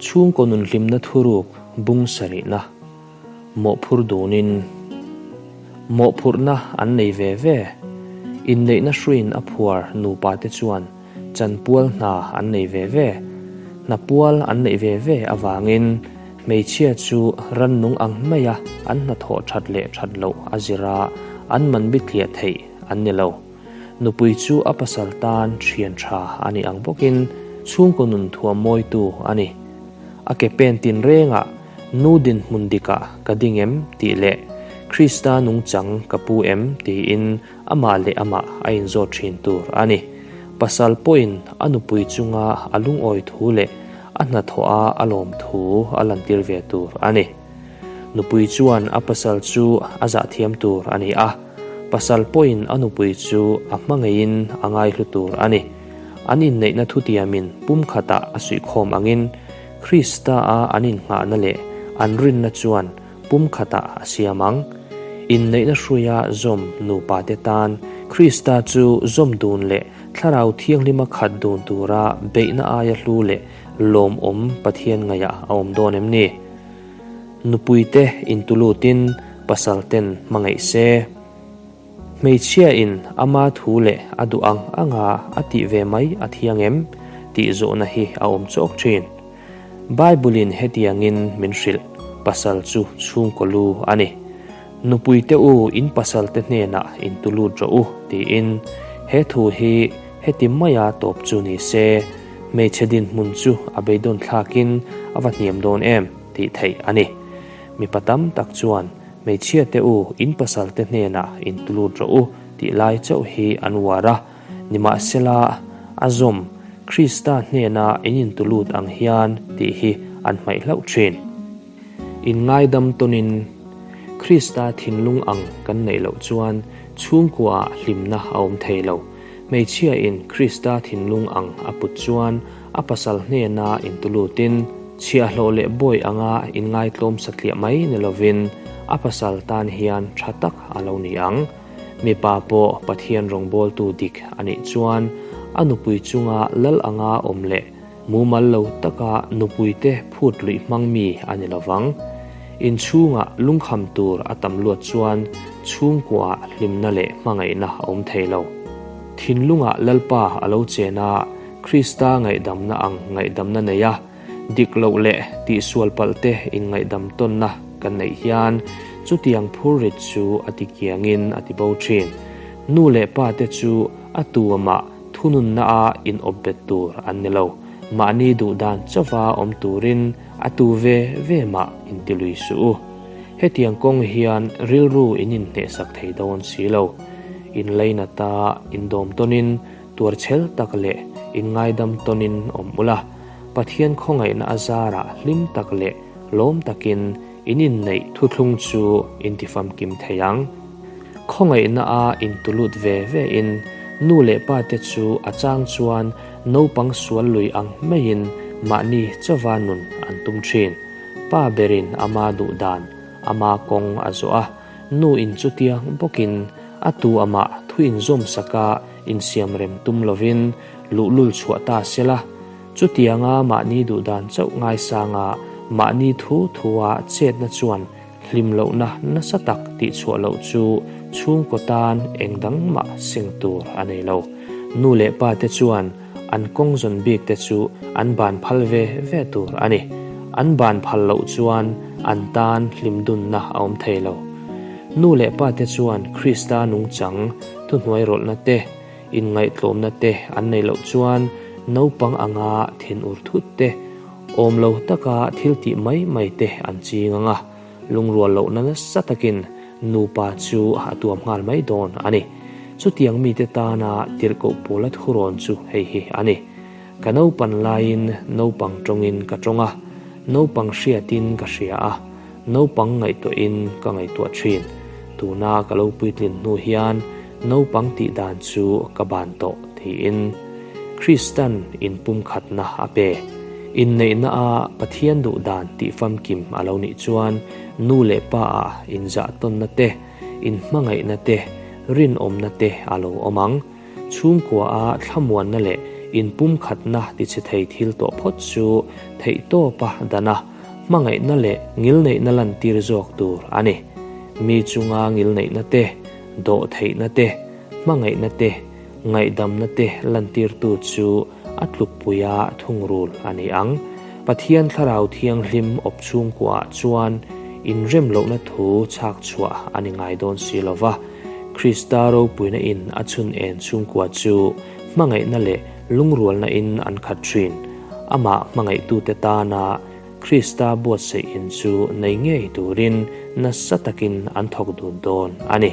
Chhungkaw nun hlimna thuruk bung sarihna mawhphur dunin mawhphurhna an nei ve ve. Inneihna hruiin a phuar nupa te chuan chanpual hna an nei ve ve. Hna pual an neih ve ve avangin hmeichhia chu rannung ang maia an hnathawh that leh that loh a zira an man bithliah theih an ni lo. Nupui chu a pasal tan thian tha a nih ang bawkin chhungkaw nun thuam mawitu a ni. A ke pen tin rengah nu dinhmun dikah ka ding em tih leh Krista nungchang ka pu em tiin amah leh amah a inzawt thin tur a ni. Pasal pawhin a nupui chunga a lungawi thu leh a hnathawha a lawm thu a lantir ve tur a ni. Nupui chuan a pasal chu a zahthiam tur a ni a, pasal pawhin a nupui chu a hmangaihin a ngaihlu tur a ni. An inneihna thutiamin pumkhatah a suihkhawm angin Krista-a an innghahna leh an rinna chuan pumkhatah a siam ang. Inneihna hruia zawm nupate tan Krista chu zawm dun leh Thlarau Thianghlima khat dun tura beihna aia hlu leh lawmawm Pathian ngaihah a awm dawn em ni? Nupuite intulutin pasal ten hmangaih se. Hmeichhia in ama thu leh a duh ang anga a tih ve mai a thiang em? tih zawhna hi a awm chawk thin. Bible in hetiangin min hrilh, pasal chu chhungkaw lu a ni. Nupuite u in pasal te hnenah intulut rawh u tiin he thu hi heti maia tawp chu ni se, hmeichhe dinhmun chu a beidawn thlakin a va hniam dawn em tih theih a ni. Mipa tam tak chuan hmeichhia te u in pasal te hnenah intulut rawh u tih lai chauh hi an uar a, nimahsela a zawm Krista hnena in intulut ang hian tih hi an hmaih hlauh thin. Inngaidam tawnin Krista thinlung ang kan neih loh chuan chhungkuaah hlimna a awm thei lo. Hmeichhia in Krista thinlung ang a put chuan a pasal hnena intulutin chhiahhlawh leh bawi anga inngaitlawm satliah mai ni lovin a pasal tan hian tha tak a lo ni ang. Mipa pawh Pathian rawngbawltu dik a nih chuan a nupui chunga lal anga awm leh Mumal lo taka nupuite phut luih hmang mi a ni lovang. Inchhungah lungkham tur a tam luat chuan chhungkuaah hlimna leh hmangaihna a awm thei lo. Thinlungah Lalpa a lo chen a, Krista ngaihdamna ang ngaihdamna nei a, dik loh leh tihsual palh te inngaihdam tawnna kan neih hian chutiang phurrit chu a ti kiangin a ti bo thin. Nu leh pa te chu a tu amah Thununna a in awp bet tur an ni lo. Mahni duh dan chauva awm turin a tu ve ve mah in ti lui suh u. Hetiang kawng hian rilru in inhnehsak thei dawn si lo. In leinata indawm tawnin tuarchhel tak leh inngaidam tawnin awm ula, Pathian khawngaihna a zarah hlim tak leh lawm takin in inneih thuthlung chu in tifamkim thei ang. Khawngaihna a intulut ve ve in nu leh pa te chu a chang chuan naupang sual lui ang maiin mahni chauva nun an tum thin. Pa berin ama duh dan, ama kawng a zawh a, nu in chutiang bawkin a tu amah thu inzawm saka insiam rem tum lovin luhlul chhuah ta sela, chutianga mahni duh dan chauh ngaisanga mahni thu thua chetna chuan Hlim lohna nasa tak tihchhuah loh chu chhungkaw tan eng dang mah seng tur a nei lo. Nu leh pa te chuan an kawng zawn bik te chu an ban phal ve ve tur a ni. An ban phal loh chuan an tan hlim dunna a awm thei lo. Nu leh pa te chuan Krista nungchang thuhnuai rawlhna te, inngaihtlawmna te an neih loh chuan naupang anga thinur thut te, Awm lo taka thil tih mai mai te an ching ang a, lungrual lohna nasa takin nupa chu a tuam nghal mai dawn a ni. Chutiang mite tana tirhkoh pawla thurawn chu hei hi a ni. Ka naupan laiin naupang tawngin ka tawng a, naupang hriatin ka hria a, naupang ngaihtuahin ka ngaihtuah thin. Tuna ka lo puitlin hnu hian naupang tih dan chu ka ban tawh tiin. Kristan inpumkhatna a pe. Inneihna a Pathian duh dan tih famkim a lo nih chuan nu leh pa ah inzahtawnna te, inhmangaihna te, rinawmna te a lo awm ang. Chhungkua a thlamuanna leh Inpumkhatna tichhe thei thil tawh phawt chu theihtawpa dan a, hmangaihna leh ngilneihna lantir zawk tur a ni. Mi chunga ngilneihna te, dawhtheihna te, hmangaihna te, ngaihdamna te lantirtu chu a tlukpuia thungrul a ni ang. Pathian Thlarau Thianghlim awp chhungkuaah chuan inrem lohna thu chhak chhuah a ni ngai dawn si lo va, Krista ropuina in a chhun en chhungkua chu hmangaihna leh lungrualna in an khat thin. Amah hmangaihtute tana Krista buatsaih in chu nei ngei turin nasa takin an thawk dun dawn a ni.